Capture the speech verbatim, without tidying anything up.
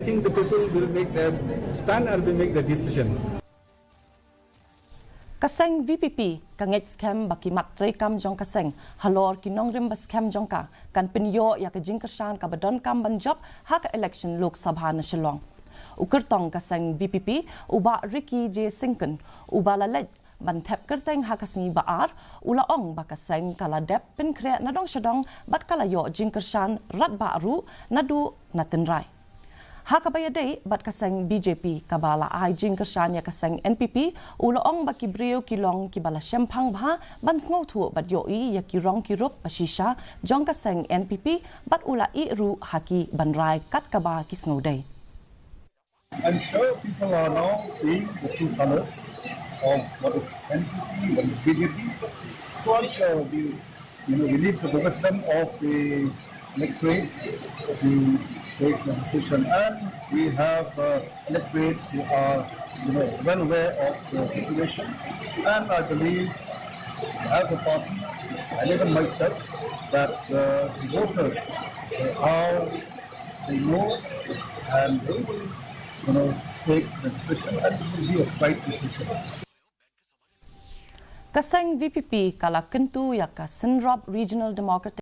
I think the people will make the stand and will make the decision. Ka seng VPP ka ngeit skhem ba ki mat treikam jong ka seng halor ki nongrim ba skhem jong ka kan pynïoh ïa ka jingkyrshan kaba donkam ban jop ha ka election Lok Sabha na Shillong. U kyrtong ka seng VPP, u Bah Ricky J Syngkon, uba la leit ban thep kyrteng ha ka sngi Ba-ar, u la ong ba ka seng ka la dep pynkhreh na dong sha dong bad ka la ïoh jingkyrshan radbah ruh naduh na tynrai. Ha kaba ïadei bad ka seng BJP kaba la ai jingkyrshan ïa ka seng NPP, u la ong ba ki briew ki long kiba la shemphang bha ban sngewthuh bad ïohi ïa ki rong ki rup ba shisha jong ka seng NPP bad u la ïeh ruh ha ki ban rai kat kaba ki sngewdei. I'm sure people are now seeing the true colors of what is NPP and BJP. So I'm sure we, you know, we leave to the wisdom of the electorate to take the decision. And we have uh, electorates who are, you know, well aware of the situation. And I believe, as a party, and even myself, that uh, the voters uh, are they know and they will, you know, take the decision and it will be a right decision. Ka seng VPP ka la kyntu ïa ka Synrop Regional Democratic